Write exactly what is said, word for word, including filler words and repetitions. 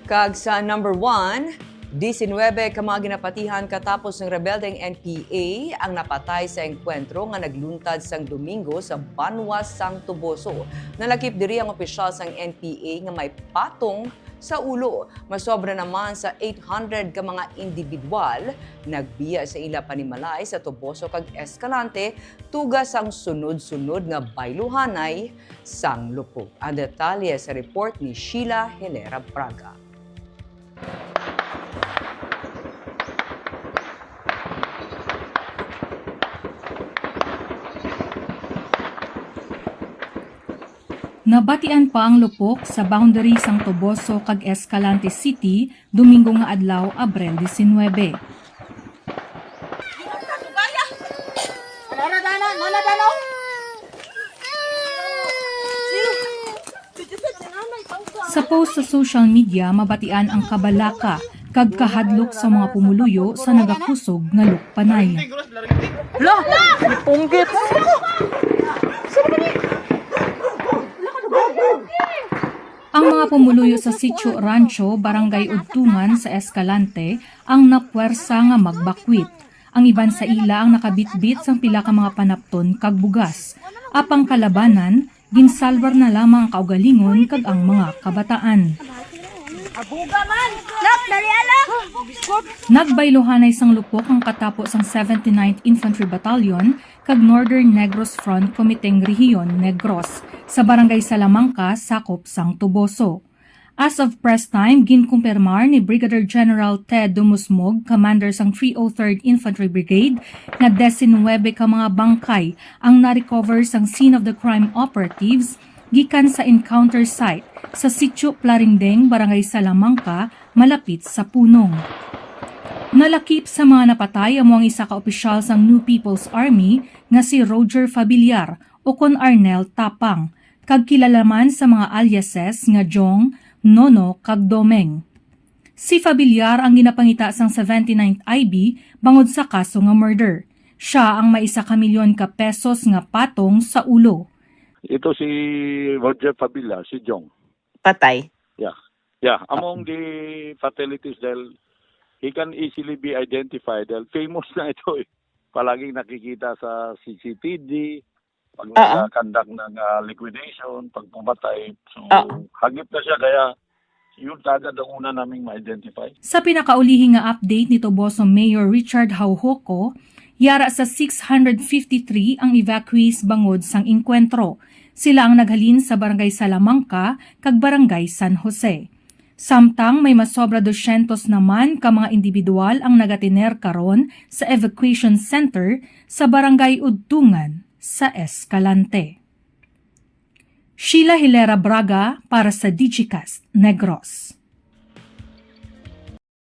Kag sa number one, diecinuebe ka mga ginapatihan katapos ng rebeldeng N P A ang napatay sa engkwentro nga nagluntad sang Domingo sa Banwa sang Toboso. Nalakip diri ang opisyal sang N P A nga may patong sa ulo. Masobra naman sa eight hundred ka mga individual nagbiya sa ila panimalay sa Toboso kag Escalante, tuga sang sunod-sunod nga bayluhanay sang lupok. Ang detalye sa report ni Sheila Hilera Braga. Nabatian pa ang lupok sa boundary sang Toboso kag Escalante City, Domingo nga adlaw, Abril diecinuebe. Sa post sa social media, mabatian ang kabalaka kag kahadlok sa mga pumuluyo sa nagakusog nga lukpanay. Lo! Punggit! Ang mga pumuluyo sa Sitio Rancho, Barangay Udtungan sa Escalante, ang napwersa nga magbakwit. Ang iban sa ila ang nakabitbit sang pila ka mga panapton kag bugas. Apang kalabanan, ginsalbar na lamang ang kaugalingon kag ang mga kabataan. Abuga man! Nak, dali ala! Nagbayluhanay sang lupok ang katapo sang seventy-ninth Infantry Battalion kag Northern Negros Front Committee Rehiyon Negros sa Barangay Salamanca, sakop sang Toboso. As of press time, ginkumpirmar ni Brigadier General Ted Dumusmog, commander sang three oh third Infantry Brigade, nga diecinuebe ka mga bangkay ang na-recover sang scene of the crime operatives gikan sa encounter site sa Sitio Plarindeng, Barangay Salamanca, malapit sa Punong. Nalakip sa mga napatay amo ang isa ka opisyal sang New People's Army nga si Roger Fabiliar, ukon Arnel Tapang, kag kilala man sa mga aliases nga Jong, Nono, kag Domeng. Si Fabiliar ang ginapangita sang seventy-ninth I B bangod sa kaso nga murder. Siya ang may isa ka milyon ka pesos nga patong sa ulo. Ito si Roger Fabiliar, si Jong. Patay. Yeah. Yeah, among the fatalities dahil he can easily be identified dahil famous na ito eh. Palaging nakikita sa C C T V, pag Oo. nag-conduct ng, ah, liquidation, pag pumatay. So, Oo. hagip na siya kaya yun kagad ang una naming ma-identify. Sa pinakaulihi nga update ni Toboso Mayor Richard Jaujoco, yara sa six hundred fifty-three ang evacuees bangod sang engkwentro. Sila ang naghalin sa Barangay Salamanca kag Barangay San Jose. Samtang may masobra dosyentos naman ka mga indibidwal ang nagatiner karon sa evacuation center sa Barangay Udtungan sa Escalante. Sheila Hilera Braga para sa Digicast Negros.